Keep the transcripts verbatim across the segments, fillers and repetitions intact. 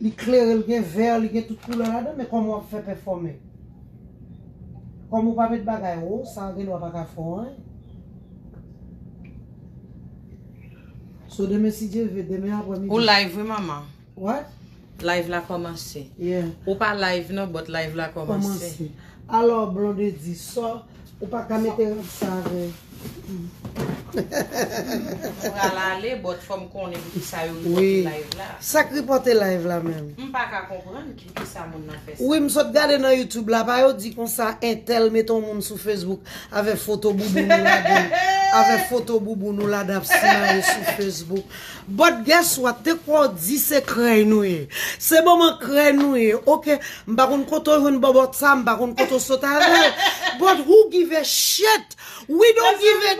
Li klere, li gen vè, li gen tout koulè ladan, men kòman w ap fè pèfòme? Kòm ou pa met bagay wo, sa gen dwa pa ka fè w anyen. So, demen, si Dye vle, demen aprè midi. Ou live, wi, manman. What? Live la kòmanse. Yeah. Ou pa live non, but live la kòmanse. Kòmanse. Alò, Blondedy, so, ou pa ka mete rad sa avè. Pral ale, but fò m konnen poukisa yo ripòte live la. Sa k ripòte live la menm? M pa ka konprann ki, poukisa moun nan fè sa. Wi, m sot gade nan YouTube la, pa yo di konsa, entèl mete yon moun sou Facebook avè foto bouboun ou ladan. Avè foto bouboun ou ladan ap simaye sou Facebook. But guess what? Te kwè w di se krèy nou ye. Se manman krèy nou ye. Ok, m pa konn kote w jwenn bòbòt sa, m pa konn kote w sot avè l. But who give a shit? We don't give a,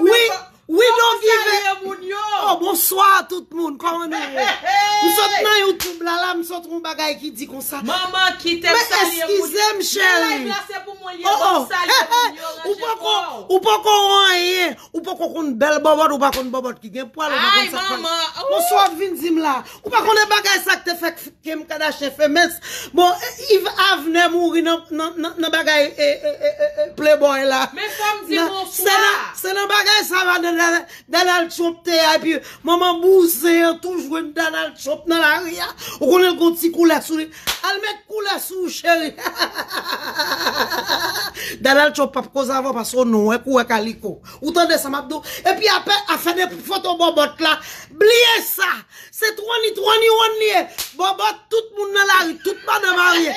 we, we don't give a. Oh, bonswa tout moun, kòman nou ye? M sot nan YouTube la, la, m sot yon bagay ki di konsa. Manman, kite m salye moun yo. Men eskize m, cheri. Live la se pou mwen l ye, oh, oh, bon, salye moun yo, ranje kò w. Ou poko, ou poko anyen. Ou poko konn bèl bòbòt, ou pa konn bòbòt ki gen pwal, ou pa konn sa k pral. Ay, manman, oh. Bonswa, w ap vin di m la. Ou pa konnen bagay sa k te fè Kim Kardashian famous? Bon, Yves Avner mouri nan, nan, nan, nan bagay, e, e, e, e, e, Playboy la. Men fò m di bonswa. Se nan, se nan bagay sa va nan, nan, Donald Trump te a, epi manman bouzen an tou jwenn Donald Trump nan lari a. Ou konnen l gon ti koulè sou li. Al met koulè sou ou, cheri. Donald Trump p ap koze avè w paske w non, wè kou wè kaliko. Ou tande sa m ap di w? Epi apè, afè de foto bòbòt la, bliye sa. Se twani twani wan li ye. Bòbòt, tout moun nan lari, tout madan marye.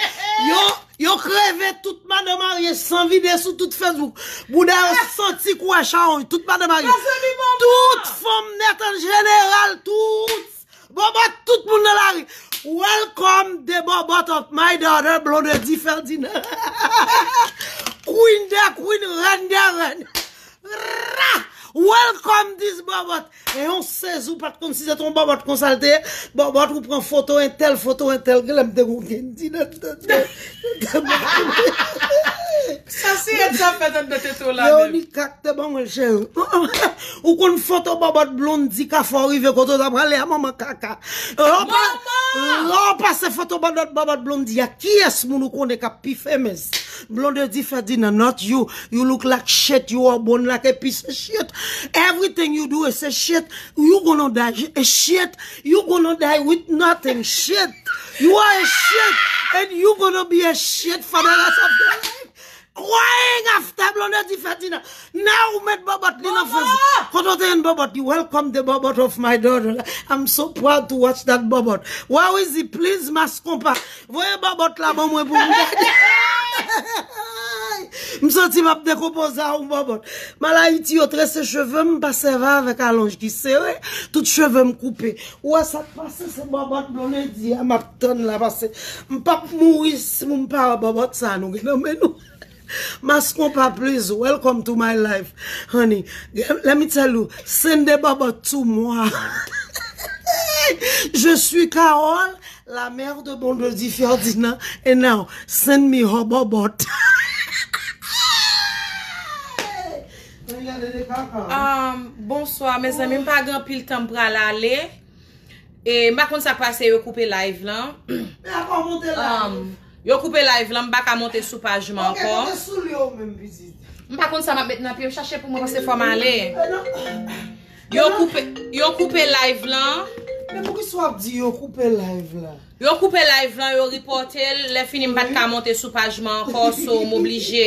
Yo, yo kreve, tout madan marye, san vide sou tout Facebook. Bouda yo santi kou a chawony, tout madan marye. Tout fanm nèt an jeneral, tout. Bòbòt, tout moun nan lari. Welcome the bòbòt of my daughter, Blondedy Ferdinand. Queen des queens, reine des reines. Ra! Welcome this bòbòt. E yon sezi ou pa t konn si se t yon bòbòt konsa l te ye. Bòbòt ou pran foto entèl, foto entèl, genlè m te gon gen di nan tèt mwen. Sa se et sa fèt anndan tete w la menm. Veronica k te ban mwen l, cheri. Ou konn foto bòbòt Blondedy ka fè w rive kote w ta prale a, manman kaka. Lè w pa, lè w pase foto bòbòt, bòbòt Blondedy a, kiyès moun ou konnen k ap pi famous? Blondedy Ferdinand, not you. You look like shit. You are born like a piece of shit. Everything you do is a shit. You gonna die a shit. You gonna die with nothing. Shit. You are a shit. And you gonna be a shit for the rest of your life. Crying after Blondedy Ferdinand. Now ou met bòbòt li nan Facebook. Kote w te jwenn bòbòt li? Welcome the bòbòt of my daughter. I'm so proud to watch that bòbòt. Where is he? Please, Mass Konpa. Voye bòbòt la ban mwen pou m gade. M santi m ap dekonpoze a yon bòbòt. M al Ayiti, yo trese cheve m, m pa sèvi avèk alonj ki sere. Tout cheve m koupe. Ou wè sa k pase, se bòbòt Blondedy a m ap tann la, paske m p ap mouri si m pa wè bòbòt sa nou gen nan men nou. Mass Konpa, please, welcome to my life, honey. Let me tell you, send the bòbòt to moi. Je suis Carole, la mère de Blondedy Ferdinand, and now send me her bòbòt. Um, bonswa, mezanmi, m pa gen anpil tan, m pral ale. E m pa konn sa k pase, yo koupe live lan. Men apa w monte la? Um, yo koupe live lan, m pa ka monte sou paj mwen ankò. Ok, monte sou li ou menm, pitit. M pa konn sa m ap met nan pye m, chache pou mwen, paske fò m ale. Yo koupe, yo koupe live lan. Men poukisa w ap di yo koupe live la? Yo koupe live lan, yo ripòte l. Lè fini, m pa t ka monte sou paj mwen ankò, so m oblije.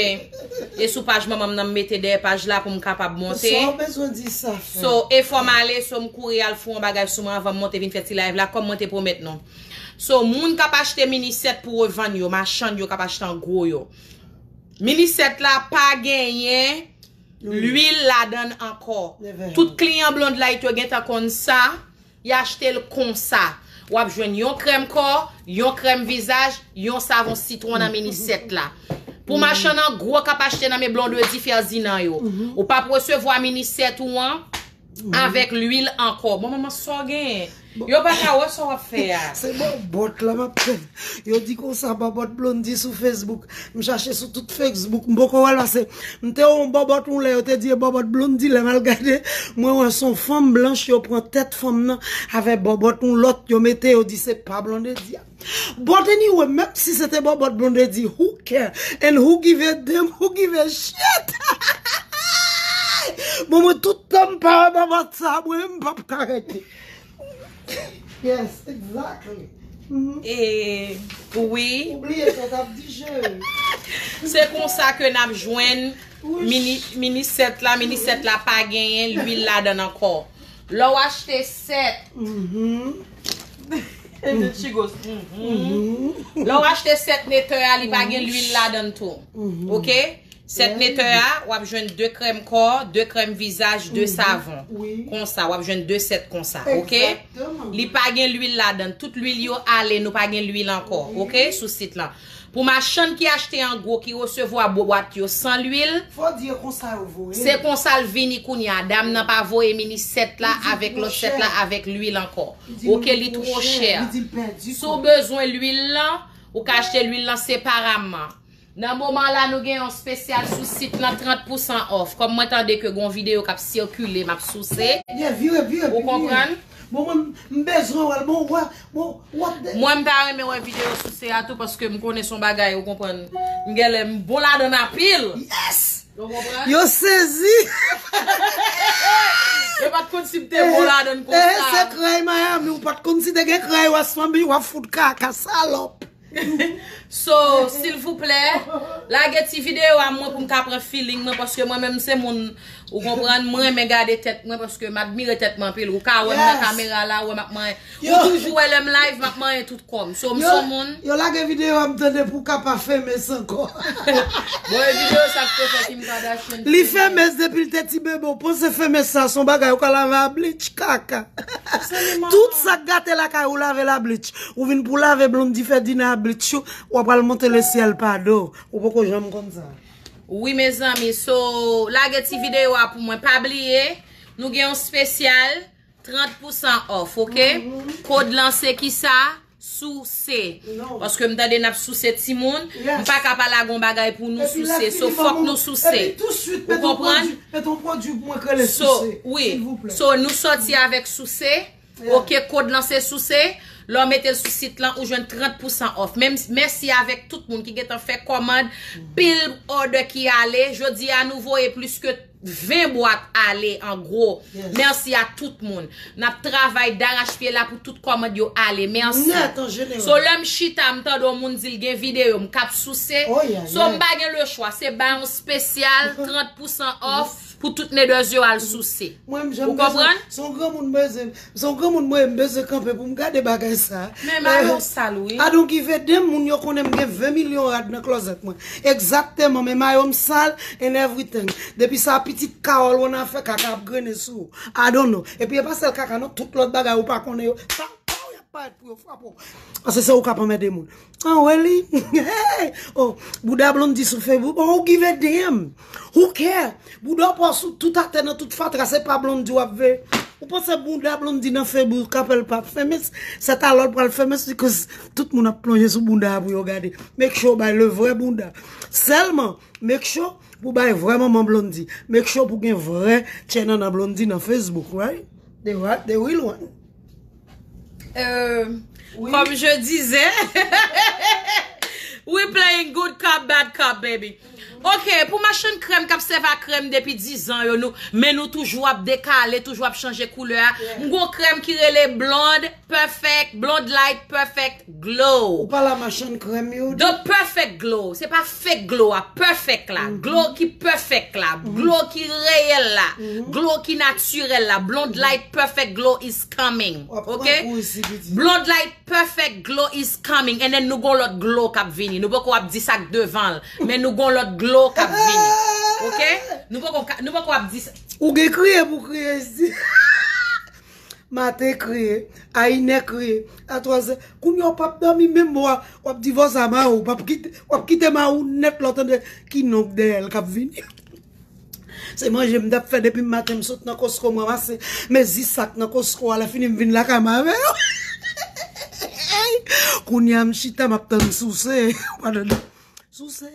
E sou paj manman m nan, m mete dèyè paj la pou m kapab monte. Sa w bezwen di sa fè? So, e fò m ale, so m kouri al fè yon bagay sou mwen anvan m monte vin fè ti live la, kòm mwen te pwomèt nou. So, moun k ap achte mini sèt pou revann yo, machann yo k ap achte an gwo yo. Mini sèt la pa genyen lwil ladan l ankò. Tout kliyan Blondlyte yo gentan konn sa. Y achte l konsa. W ap jwenn yon krèm kò, yon krèm vizaj, yon savon sitwon nan mini sèt la. Pou machann an gwo k ap achte nan men Blondedy Ferdinand yo. Ou p ap resevwa mini sèt ou an avèk lwil ankò. Bon, manman, sa w genyen? Yo pa ka wè sa w ap fè a. Se bòbòt la m ap fè. Yo di konsa bòbòt Blondy sou Facebook. M chache sou tout Facebook. M poko wè l pase. M te wè yon bòbòt yon lè yo te di e bòbòt Blondy lè m al gade. Mwen wè se yon fanm blanch yo pran tèt fanm nan avè bòbòt yon lòt yo mete yo di se pa Blondedy a. But anyway, menm si se te bòbòt Blondedy, who care? And who give a damn? Who give a shit? Bon, mwen tout tan m pa wè bòbòt sa, mwen m p ap ka rete. Yes, exactly. Mhm. E wi. Ou bliye sa w t ap di, cheri. Se konsa ke n ap jwenn mini mini sèt la, mini sèt la pa genyen lwil ladan l ankò. Lè w achte sèt, Mhm. and then she goes, mhm. Lè w achte sèt netè a, li pa gen lwil ladan l tou. Mhm. Oke? Sèt netè a, w ap jwenn de krèm kò, de krèm vizaj, de savon. Wi. Konsa, w ap jwenn de sèt konsa, oke? Egzakteman. Li pa gen lwil ladan l. Tout lwil yo ale, nou pa gen lwil ankò, oke? Sou sit lan. Pou machann ki achte an gwo, ki resevwa bwat yo san lwil, Fò di yo konsa yo voye. Se konsa l vini kounye a. Dam nan pa voye mini sèt la Li di avèk tro lòt sèt la chè. avèk lwil ankò. Li di nou Oke, li tro two chè, chè. Li di l pèdi Si w kòb. Bezwen lwil lan, ou ka achte lwil lan separeman. Nan moman la, nou gen yon spesyal sou sit lan, trant pousan off. Kòm mwen tande ke gon videyo k ap sikile, m ap souse. Yeah, vire, vire, Ou vire. Konprann? Bon, mwen, m bezwen wè l. Bon, wè, bon, what the... Mwen, m ta renmen wè videyo souse a tou, paske m konnen se yon bagay, ou konprann. M genlè m bon ladan l anpil. Yes! Ou konprann? Yo sezi! Yo pa t konn si m te bon ladan l Eh, se konsa. Kray Miami, ou pa t konn si te gen Kray West Palm Beach, w ap fout kaka, salòp. So, silvouplè, lage ti videyo a mwen pou m ka pran feeling mwen, paske mwen menm se moun, ou konprann, mwen renmen gade tèt mwen, paske m admire tèt mwen anpil. Ou ka wè m nan Yes. Kamera la, ou wè m ap manyen. Yo. Ou toujou wè lè m live, m ap manyen tout kò m. So, m se yon moun. Yo lage videyo a m tande pou w ka pa fè mès ankò. Bon, e videyo sa k te fè Kim Kardashian. Li fè mès depi l te ti bebe, ou panse fè mès sa se yon bagay ou ka lave a bleach, kaka. Tout sa k gate lakay ou lave l a bleach. Ou vin pou lave Blondy fè dine a bleach, ou ap al monte lesyèl pa do. Ou poko janm konn sa. Wi, mezanmi, so, lage ti videyo a pou mwen. Pa bliye, nou gen yon spesyal trant pousan off, oke? Kòd lan se kisa? Souse. Non. Paske m tande n ap souse timoun. Yes. M pa ka pa lage yon bagay pou nou Epi lè souse. fini, So, ban fòk mwen- nou souse. Epi touswit, Ou mete yon pwodui, mete yon pwodui pou mwen k rele So, souse, wi. Silvouplè. So, nou sòti avèk souse. Yeah. Oke, kòd lan se souse. Lè w mete l sou sit lan, ou jwenn trant pousan off. Menm, mèsi avèk tout moun ki gentan fè kòmand. Pil òdè ki ale. Jodi a, nou voye plis ke ven bwat ale an gwo. Yes. Mèsi a tout moun. N ap travay darachpye la pou tout kòmand yo ale. Mèsi. Nèt an jeneral. So, lè m chita, m tande yon moun di l gen videyo, m k ap souse. Oh, yeah, So, m yeah. pa gen lechwa. Se bay yon spesyal trant pousan off pou tout nedèz yo al souse. Mwen, m Ou konprann? Se yon granmoun bezwen, se yon granmoun mwen, m bezwen kanpe pou m gade bagay sa. Men mayo sal, wi. I don't give a damn, moun yo konnen m gen ven milyon rad nan klozèt mwen. Egzakteman, men mayo m sal and everything. Depi sa pitit Carol w nan fè kaka ap grennen sou ou. I don't know. Epi e pa sèl kaka non, tout lòt bagay ou pa konnen yo. Pa, pa w y ap parèt pou yo frape w. Paske se ou k ap anmède moun. An wè li. Oh, bouda Blondy sou Facebook. Oh, who give a damn? Who care? Bouda w pa w sou tout atè nan tout fatra, se pa Blondy w ap veye. Ou panse bouda Blondy nan Facebook apèl pa fè mès? Sèt alò l pral fè mès, because tout moun ap plonje sou bouda a pou yo gade. Make sure w bay le vrè bouda. Sèlman, make sure pou bay vrè manman Blondy. Make sure pou gen vrè tchè nannan Blondy nan Facebook, right? The, right? The real one. Euh, Comme je disais, we playing good cop, bad cop, baby. Ok, pou machann krèm k ap sèvi a krèm depi dizan yo, nou, men nou toujou ap dekale, toujou ap chanje koulè a. M gon krèm ki rele Blonde Perfect, Blonde Light Perfect Glow. Ou pa la machann krèm yo. The perfect glow. Se pa fake glow a, perfect la. Glow ki perfect la. Glow ki reyèl la. Glow ki natirèl la. Blonde Light Perfect Glow is coming. W ap pran Ok? kou isi, pitit. Blonde Light Perfect Glow is coming. And then nou gon lòt glow k ap vini. Nou poko ap di sa k devan l. Men nou gon lòt glow k ap vini. Ok? Nou poko ka- nou poko ap di sa. Ou gen kriye pou kriye isi. Maten kriye, ayinè kriye, a twazè. Kounye a w p ap dòmi menm w a, w ap divòse a mari w, w p ap kite, w ap kite mari w nèt lè w tande ki nonm dèyè l k ap vini. Se manje m t ap fè depi maten, m sot nan Costco, m ranmase mezi sak nan Costco a, lè fini m vin lakay m avè yo. Kounye a m chita, m ap tann souse. Souse,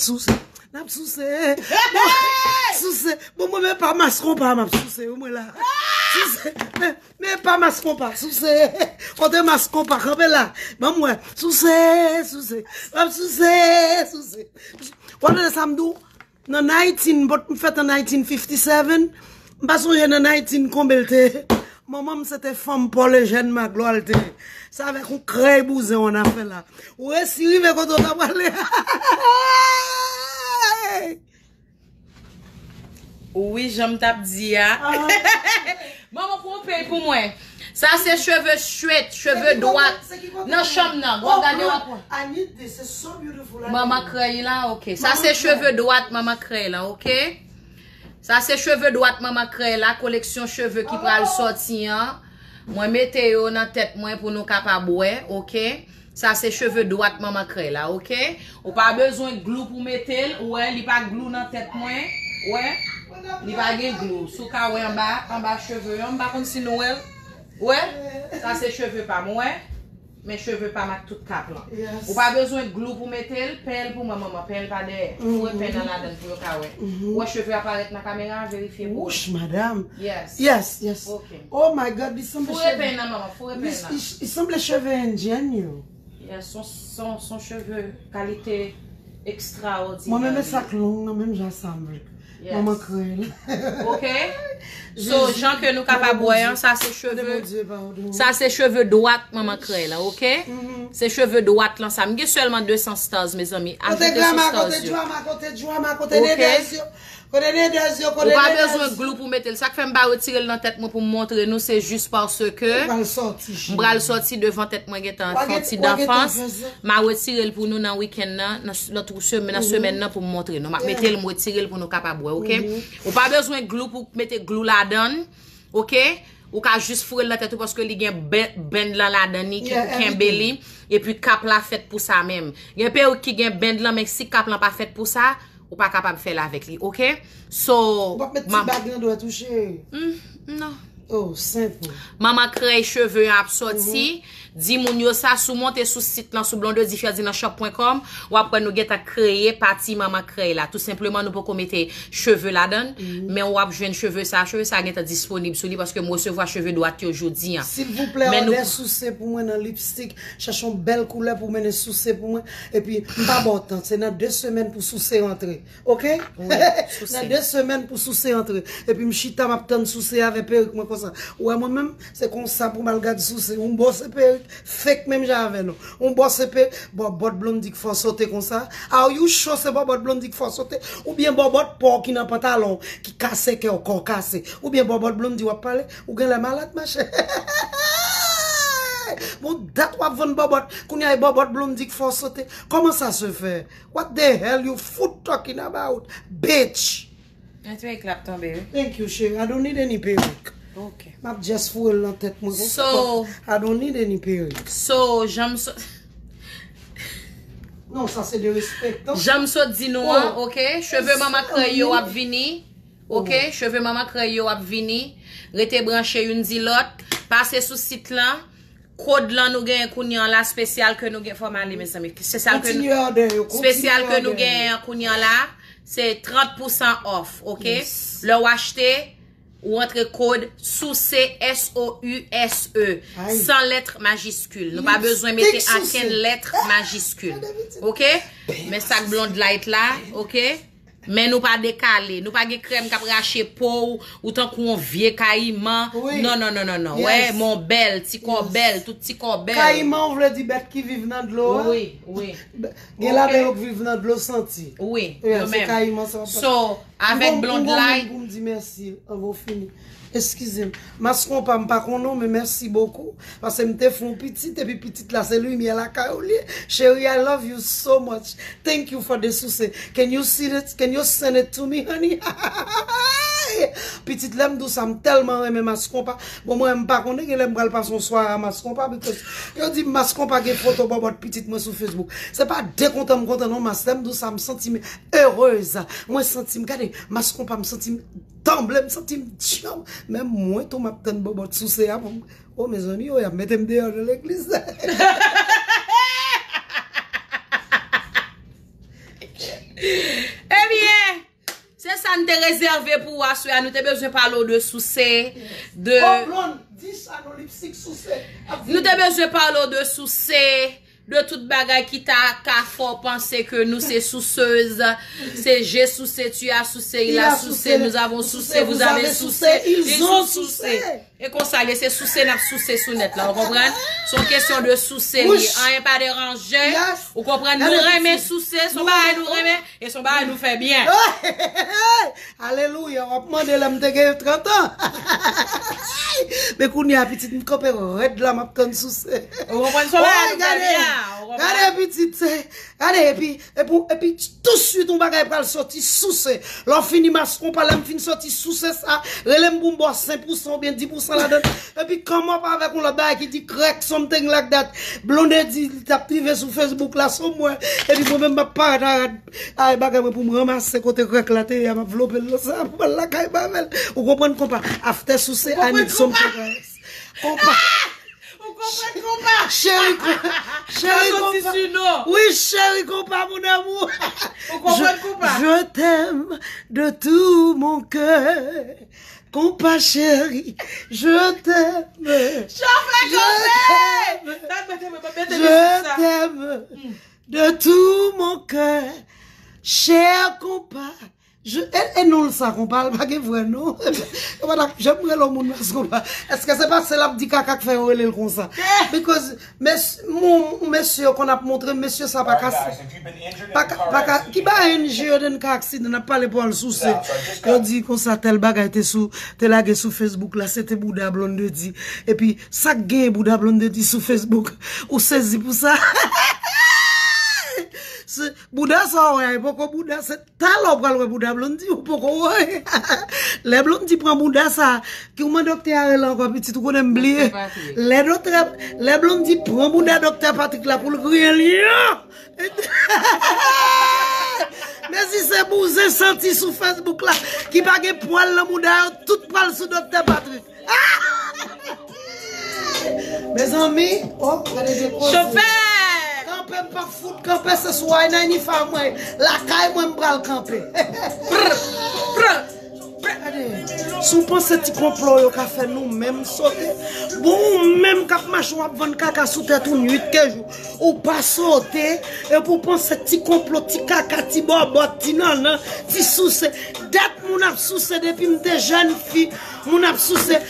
souse, n ap souse. Bon, souse. Bon, mwen men pa mas konpa m ap souse, wi, mwen la. Souse. Men, men pa mas konpa, souse. Kote mas konpa, kanpe la. Ban m wè. Souse, souse. M ap souse, souse. Kote sa m di w? Nan nineteen, but m fèt an nineteen fifty-seven. M pa sonje nan nineteen konbyen l te. Manman m se te fanm Paul Eugène Magloire l te ye. Se avèk yon krèy bouzen w nan afè la. Ou resi rive kote w ta prale. Wi, jan m t ap di a. Manman, pran yon pèy pou mwen. Sa se cheve straight, cheve dwat. Nan chanm nan, w ap gade w ap wè. Manman krèy la, ok. Sa se cheve dwat manman krèy la, ok. Sa se cheve dwat manman krèy la, koleksyon cheve ki pral sòti an. Mwen mete yo nan tèt mwen pou nou kapab wè, ok. Sa se cheve dwat manman krèy la, ok. Ou pa bezwen glou pou mete l, ou wè, li pa glou nan tèt mwen, ou wè. Li pa gen glou. Si w ka wè anba, anba cheve yo, m pa konn si nou wè l. Ou wè, sa se cheve pa m, ou wè. Men cheve pa m ak tout kap lan. Ou pa bezwen glou pou mete l, pèl pou mwen, manman, pèl pa dèyè. Foure pèl nan ladan l pou yo ka wè. Ou wè cheve a parèt nan kamera, verifye pou mwen. Wouch, madam. Yes. Yes, yes. Ok. Oh my God, li sanble Foure pèl nan, manman, foure pèl nan. Li sanble cheve endyen yo. Yes, son, son, son cheve kalite ekstraòdinè. Mwen menm e sak long nan menm jan sa m vle. Yes. Manman krèy la. Ok. So, jan ke nou kapab wè an, sa se cheve. Sa se cheve dwat manman krèy la, ok? Se cheve dwat lan sa. M gen sèlman de san stars, mezanmi. Ajoute sou stars yo. Kote drama, kote drama, kote drama, kote nedèz yo. Kote nedèz yo, kote nedèz. Ou pa bezwen glou pou mete l. Sa k fè m pa retire l nan tèt mwen pou m montre nou, se jis paske m pral sòti devan tèt mwen gentan fè yon ti danfans. M a retire l pou nou nan wikenn nan, nan lòt semèn, nan semèn nan pou m montre nou. M ap mete l, m retire l pou nou kapab wè, ok? Ou pa bezwen glou pou mete glou ladan l, ok? Ou ka jis foure l nan tèt ou paske li gen band lan ladan li ki pou kenbe li. Epi kap la fèt pou sa menm. Gen perik ki gen band lan, men si kap lan pa fèt pou sa, ou pa kapab fè l avèk li, ok? So, ou p ap met ti bag nan dwèt ou, cheri? Mm, non. Oh, senp. Manman krèy cheve an ap sòti. Di moun yo sa, si w monte sou sit lan, sou Blondedy Ferdinand Shop pwen kòm, w ap wè nou gentan kreye pati manman krèy la. Tou senpleman, nou poko mete cheve ladan l, men w ap jwenn cheve sa. Cheve sa gentan disponib sou li paske m resevwa cheve dwat yo jodi an. Silvouplè, òdè souse pou mwen nan lipstik. Chache yon bèl koulè pou mennen souse pou mwen. Epi, m pa ba w tan. Se nan de semèn pou souse rantre. Ok? Nan de semèn pou souse antre. Epi m chita, m ap tann souse avè perik mwen konsa. Ou wè mwen menm, se konsa pou m al gad souse. Yon bò se perik fake menm jan avè nou. Yon bò se perik, bòbòt Blondy k fè w sote konsa. Are you sure se bòbòt Blondy k fè w sote? Oubyen bòbòt pa w ki nan pantalon w ki kase kè w, kò w kase? Oubyen bòbòt Blondy w ap pale? Ou genlè malad, machè. Bon, dat w ap vann bòbòt. Kounye a e bòbòt Blondy k fè w sote. Comment ça se fait? What the hell you foot talking about, bitch? Yon ti perik la ap tonbe, wi. Thank you, cheri. I don't need any perik. Ok. M ap just foure l nan tèt mwen konsa. So, I don't need any perik. So, jan m so... Non, sa se de respect, non? Jan m sot di nou an, ok? Cheve manman krèy yo ap vini. Ok? Cheve manman krèy yo ap vini. Rete branche youn di lòt. Pase sou sit lan. Kòd lan nou genyen kounye an la, spesyal ke nou gen, fò m ale, mezanmi. Se sa ke nou, spesyal ke nou genyen an kounye an la, se trant pousan off, ok? Lè w achte, ou antre kòd souse, S O U S E, san lèt majiskil. Nou pa bezwen mete ankenn lèt majiskil. Ok? Men sak Blonde Light la, ok? Men nou pa dekale. Nou pa gen krèm k ap rache po w, ou tankou yon vye kayiman. Non, non, non, non, non. Wè, mon bèl, ti kò bèl, tout ti kò bèl. Kayiman, ou vle di bèt ki viv nan dlo a? Wi, wi. Gen ladan yo k viv nan dlo santi. Wi, yo menm. Kayiman sa. So, avèk Blonde Light. Pou m di mèsi, anvan w fini. Eskize m. Mas konpa, m pa konnen w, men mèsi bokou. Paske m te fè yon pitit, epi pitit la, se limyè lakay ou li ye. Cheri, I love you so much. Thank you for the souse. Can you see it? Can you send it to me, honey? Pitit, lè m di w sa, m tèlman renmen Mass Konpa. Bon, mwen, m pa konnen, gen lè m pral pase yon sware a Mass Konpa, because yo di Mass Konpa gen foto bòbòt pitit mwen sou Facebook. Se pa de kontan m kontan non, Mass. Lè m di w sa, m santi m erez. Mwen santi m, gade, Mass Konpa, m santi m tranble, m santi m djanm. Menm mwen tou, m ap tann bòbòt souse a pou m. O, mezanmi, o, y ap mete m deyò nan legliz. Ebyen, se sa n te rezève pou ou aswè a. Nou te bezwen pale w de souse, de... Oh, Blonde, di sa non, lipstik souse. Ap vini. Nou te bezwen pale w de souse, de tout bagay ki ta ka fè w panse ke nou se sousez. Se j'ai sousé, tu as sousé, il a sousé, nous avons sousé, vous avez sousé, ils ont sousé. E konsa l ye, se souse n ap souse sou nèt la, ou konprann? Se yon kesyon de souse l ye. Anyen pa deranje. Ou konprann? Nou renmen souse, se yon bagay nou renmen, e se yon bagay nou fè byen. Alelouya, w ap mande lè m te gen trant an. Men kounye a, pitit, m kanpe rèd la, m ap tann souse. Ou konprann? Se yon bagay nou fè byen. Gade, pitit, se, gade, epi, epi, epi, touswit yon bagay pral soti souse. Lè w fini Mass Konpa, lè m fin soti souse sa, rele m pou m ba w senk pousan oubyen dis pousan ladan. Epi come up avèk yon lòt bagay ki di crack, something like that. Blondedy, li t ap trive sou Facebook la, somewhere. Epi mwen menm, m ap parèt a rad. Ay, bagay mwen pou m ranmase kote crack la te ye a, m ap vlope l nan sa, pou m al lakay m avè l. Ou konprann, konpa? After souse, I need something else. Konpa. Ou konprann, konpa? Cheri, konpa. Cheri, konpa. Wi, cheri, konpa, mon amour. Ou konprann, konpa? Je t'aime de tout mon cœur. Konpa chéri, je t'aime. Chofè kanpe! Je t'aime. Je t'aime de tout mon cœur. Cher konpa. Je, e, e non l sa, konpa, l pa gen vrè non. Yo pa t ap janm rele yon moun Mass Konpa. Èske se paske l ap di kaka k fè yo rele l konsa? Because mes-, mon, mesye yo konn ap montre, mesye sa pa ka, pa ka, pa ka, ki ba N G yo den ka aksidan, n ap pale pou al souse. Yo di konsa tèl bagay te sou, te lage sou Facebook la, se te bouda Blondedy. Epi, sa k genyen bouda Blondedy sou Facebook? Ou sezi pou sa? Se, bouda sa w wè a, e poko bouda, se talè w pral wè bouda Blondedy, ou poko wè. Lè Blondedy pran bouda sa, ki w mande doktè a rele ankò, pitit, ou konnen m bliye. Doktè Patrick. Lè doktè, lè Blondedy pran bouda doktè Patrick la pou l griyen l, yo! Men si se bouzen santi sou Facebook la, ki pa gen pwèl nan mouda yo, tout pral sou doktè Patrick. Mezanmi, oh, gade de koze. Chofè! Kanpe, m p ap fout kanpe, se sou I ninety-five mwen, lakay mwen m pral kanpe. Prr, prr, prr. Gade, si w panse ti konplo yo ka fè nou menm sote, bon, ou menm k ap mache w ap vann kaka sou tèt ou nwit ke jou, ou pa sote, epi w panse ti konplo, ti kaka, ti bòbòt, ti nannan, ti souse, dat moun ap souse depi m te jèn fi, moun ap souse. M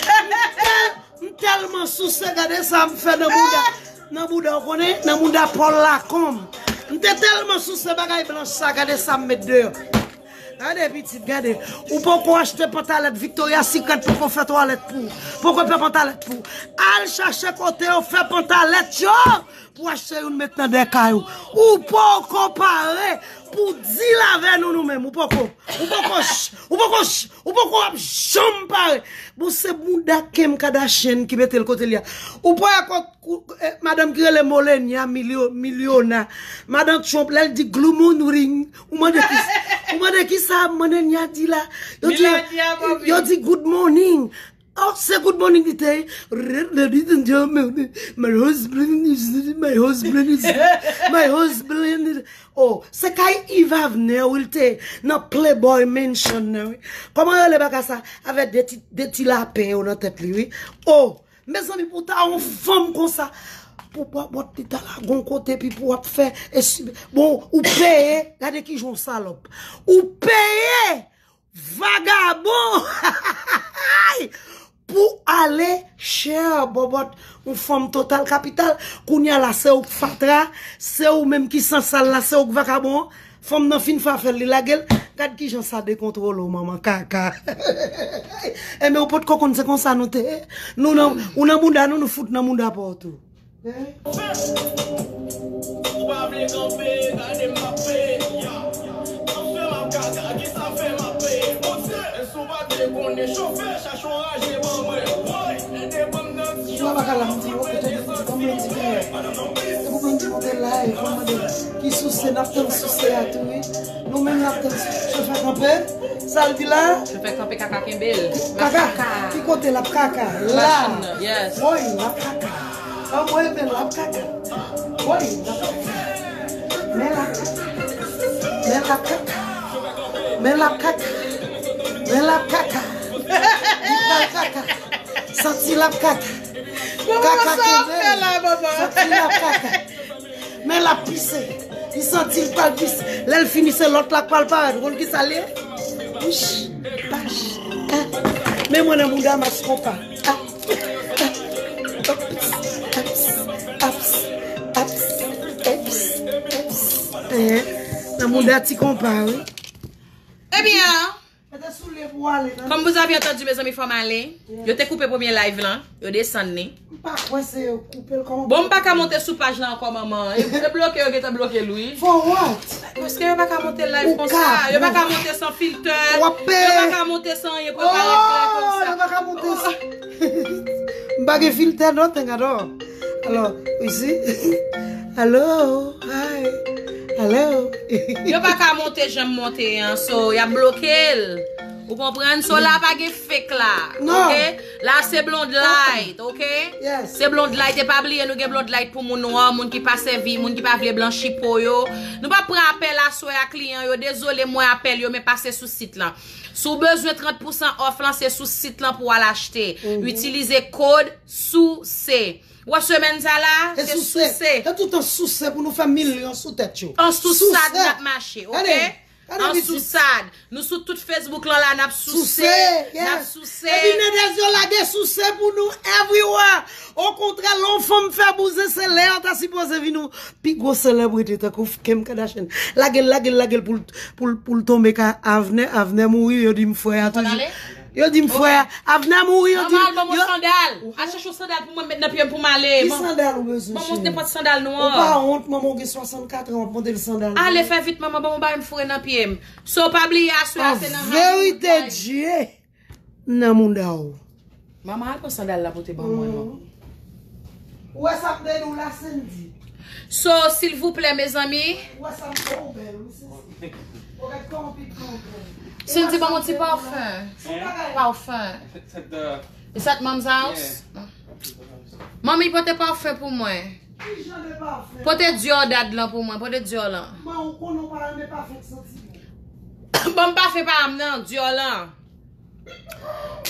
tèl-, m tèlman souse, gade sa m fè nan bouda. Nan bouda, ou konnen? Nan bouda Paul Lacombe. M te tèlman souse bagay blanch sa, gade sa m met deyò. Gade pitit, gade. Ou poko achte pantalèt Victoria's Secret, poko fè twalèt pou ou. Poko fè pantalèt pou ou. Al chache kote yo fè pantalèt yo. Pou achte youn met nan de kay ou. Ou poko pare pou deal avè nou, nou menm, ou poko. Ou poko ch-, ou poko ch-, ou poko ap janm pare. Bon, se bouda Kim Kardashian ki mete l kote l ye a. Ou pa wè kot, kou-, eh, madanm ki rele Melania milio-, Miliona. Madanm Trump, lè l di good morning, ou mande ki, ou mande ki sa Melania di la. Yo di, Melania, yo di good morning. Oh, se good morning li te ye. Ladies and gentlemen, my husband is, my husband is, my husband is. Oh, se kay Yves Avner wi, li te ye nan Playboy Mansion nan, wi. Kòman yo rele bagay sa? Avèk de ti, de ti lapen yo nan tèt li, wi. Oh, mezanmi, pou ta yon fanm konsa, pou bòbòt li ta lage yon kote, epi pou w ap fè, esi-, bon, ou peye, gade kijan w salòp. Ou peye! Vagabon! Pou ale, chè bòbòt, yon fanm total kapital. Kounye a la, se ou k fatra, se ou menm ki sansal la, se ou k vakabon an. Fanm nan fin fè afè l, li lage l. Gad kijan sa dekontwole w, manman kaka. Enben, ou potko konn se konsa nou te ye. Nou nan, ou nan mouda nou, nou fout nan mouda pa w tou. Ou pa vle kanpe, gade m ap peye, ya. Kanpe m ap kaka, kisa fè m ap peye? Bondye, e si w pa Konnen chofè, chache yon raje ban mwen. Woy, ede ban m nan ti chofè. Mwen pa ka la, m di, ok, tande, m di, ban m yon ti bagay. Se pou mwen di, monte live, mwen mande, ki souse, n ap tann souse a tou, wi. Nou menm n ap tann chofè kanpe. Sa l di la? Chofè kanpe, kaka kenbe l. Kaka? Ki kote l ap kaka? La. Machin nan, yes. Woy, l ap kaka. Anmwey, men l ap kaka. Woy, l ap kaka. Men l ap kaka. Men l ap kaka. Men l ap kaka. Men l ap kaka. Li pral kaka. Santi l ap kaka. Kaka kenbe l. Santi l ap kaka. Men l ap pise. Li santi l pral pise. Lè l fini, se lòt la k pral parèt. Ou konn ki sa l ye? Wouch, pach, ah. Men mwen nan mouda mas konpa. Ah, ah, ups, ups, ups, ups, ups, ups. Eh, nan mouda ti konpa, wi. Ebyen, mete soulye pou ale, non? Comme vous avez entendu, mezanmi, fò m ale. Yo te koupe premye live lan, yo desann li. M pa kwè se yo koupe l, kòman? Bon, m pa ka monte sou paj la ankò, manman. E, e bloke, yo gentan bloke l, wi. For what? Paske yo pa ka monte live konsa. Yo pa ka monte san filtè. W ap peye. Yo pa ka monte san anyen pou yo parèt klè konsa. Oh, yo pa ka monte san. M pa gen filtè, nothing at all. Alò, you see? Hello, hi. Hello. Yo pa ka monte jan m monte an, so y ap bloke l. Ou konprann? So la pa gen fake la. Non. Ok? La se Blonde Light, ok? Yes. Se Blonde Light, e pa bliye nou gen Blonde Light pou moun nwa, moun ki pa sèvi, moun ki pa vle blanchi po yo. Nou pa pran apèl aswè a, kliyan yo. Dezole, m wè apèl yo, men pase sou sit lan. Si w bezwen trant pousan off lan, se sou sit lan pou w al achte. Itilize kòd souse. Ou wè semèn sa la, se souse. Se toutan souse pou nou fè milyon sou tèt yo. An sousad n ap mache, ok? An sousad. Nou sou tout Facebook lan la, n ap souse. N ap souse. Epi Mendez yo lage souse pou nou everywhere. Okontrè, lè yon fanm fè bouzen, se lè yo ta sipoze vin yon pi gwo selebrite tankou Kim Kardashian. Lage l, lage l, lage l pou l, pou l, pou l tonbe ka Avner. Avner mouri, yo di m frè a toujou. Yo di m frè a. Avner mouri, yo di m. Manman, al ban m yon sandal. Al chache yon sandal pou mwen met nan pye m pou m ale. Ki sandal ou bezwen, cheri? Ban m yon nenpòt sandal nwa. Ou pa wont, manman, ou gen swasannkat an, w ap monte l sandal. Ale fè vit, manman, ban m yon bagay m foure nan pye m. So, pa bliye, aswè a, se nan Hollywood Live. An verite, Dye. Nan mouda w. Manman, al pran sandal la pou te ban mwen, non. Ou wè sa m te di w la, Sandy? So, silvouplè, mezanmi. Ou wè sa m fè w bèl, wi, Sandy. Ou gad kòman pipi w bèl. Sandy, ban m yon ti pafen. Pafen. Is that mom's house? Manmi, pote pafen pou mwen. Ki jan de pafen? Pote Dior dad lan pou mwen, pote Dior lan. Man, ou konnen w pa renmen pafen k santi bon. Ban m pafen pa m nan, Dior lan.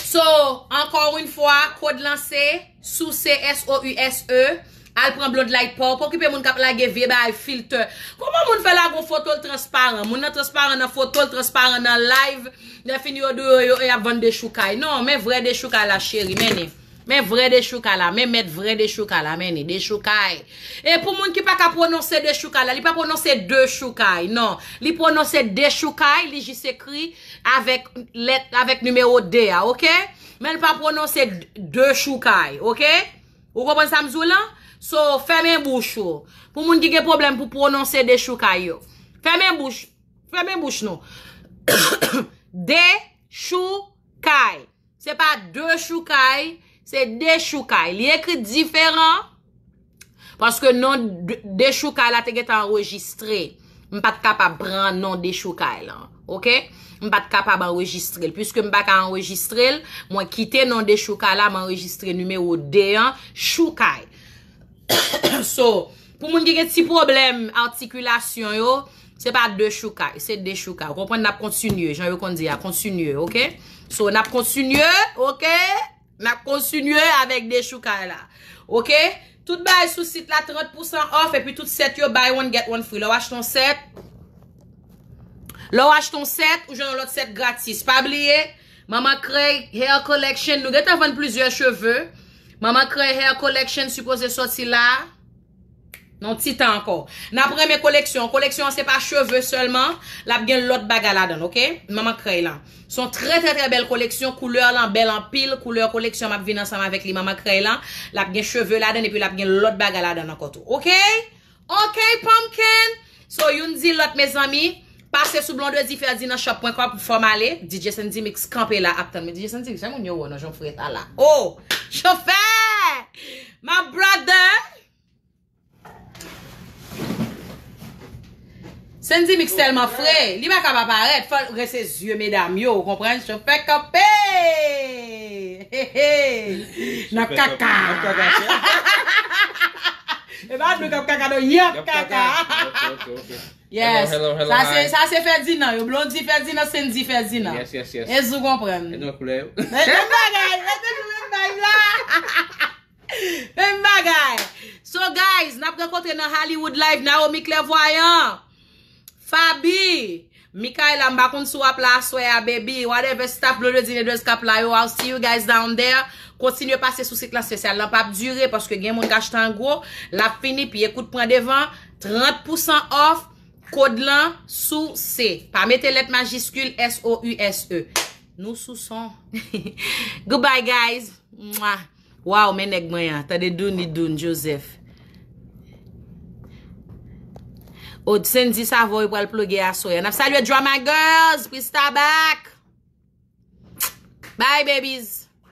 So, encore une fois, kòd lan se souse, S O U S E. Al pran Blonde Light pa w. Pa okipe moun k ap lage vye bagay filtè. Kòman moun fè lage yon foto l transparan? Moun nan transparan nan foto, l transparan nan live. Lè fini yo di yo, yo, y ap vann dechoukay. Non, men vrè dechoukay la, cheri, mennen. Men vrè dechoukay la, men mèt vrè dechoukay la, mennen dechoukay. E pou moun ki pa ka pwononse dechoukay la, li pa pwononse dechoukay, non. Li pwononse dechoukay, li jis ekri avèk lèt, avèk nimewo de a, ok? Men l pa pwononse d-, dechoukay, ok? Ou konprann sa m di w lan? So, fèmen bouch ou. Pou moun ki gen pwoblèm pou pwononse dechoukay yo. Fèmen bouch, fèmen bouch nou. Dechoukay. Se pa dechoukay, se dechoukay. Li ekri diferan. Paske non de-, dechoukay la te gentan anrejistre. M pa t kapab pran non dechoukay lan. Ok? M pa t kapab anrejistre l. Piske m pa ka anrejistre l, mwen kite non dechoukay la, m anrejistre nimewo de an, choukay. So, pou moun ki gen ti pwoblèm atikilasyon yo, se pa dechoukay, se dechoukay. Ou konprann? N ap kontinye, jan yo konn di a, kontinye, ok? So, n ap kontinye, ok? N ap kontinye avèk dechoukay la. Ok? Tout bagay sou sit la, trant pousan off, epi tout sèt yo, buy one, get one free. Lè w achte yon sèt, lè w achte yon sèt, ou jwenn yon lòt sèt gratis. Pa bliye, Manman Krèy Hair Collection, nou gentan vann plizyè cheve. Manman Krèy Hair Collection sipoze sòti la. Nan ti tan ankò. N ap renmen koleksyon. Koleksyon an se pa cheve sèlman. L ap gen lòt bagay ladan l, ok? Manman Krèy lan. Se yon trè, trè, trè bèl koleksyon. Koulè lan bèl anpil. Koulè koleksyon m ap vin ansanm avèk li, Manman Krèy lan. L ap gen cheve ladan l epi l ap gen lòt bagay ladan l ankò tou. Ok? Ok, Pumpkin. So, youn di lòt, mezanmi. Pase sou Blondedy Ferdinand shop pwen com pou fò m ale. D J Sandy Mix kanpe la ap tann mwen. D J Sandy Mix, fè moun yo wè non, jan frè ta la. Oh, chofè! My brother! Sandy Mix tèlman fre, li pa ka pa parèt, fò l rese zye medam yo, ou konprann? Chofè kanpe! He, he. Nan kaka. E pa nou k ap kaka, non, y ap kaka. Ok, ok, ok. Yes. Hello, hello, hello, sa se, hi. Sa se Ferdinand, yo, Blondedy Ferdinand, Sandy Ferdinand. Yes, yes, yes. E sou konprann. E nou koulè yo. Men, men bagay, men toujou men bagay la. Men bagay. So, guys, n ap rankontre nan Hollywood Live, Naomi Clairvoyant, Faby, Michaela, m pa konn si w ap la aswè a, baby, whatever staff Blondedy Nedwez k ap la yo, I'll see you guys down there. Kontinye pase sou sit lan, spesyal lan p ap dire, paske gen moun k achte an gwo, l ap fini, piye kout pran devan, trant pousan off, kòd lan sou se. Pa mete lèt majiskil S O U S E. Nou sou son. Goodbye, guys. Mwah. Waw, men nèg mwen an. Tande Douni Doun Joseph. O, Sandy Savoy pral ploge aswè a. N ap salye Drama Girls, Pristabak. Bye, babies.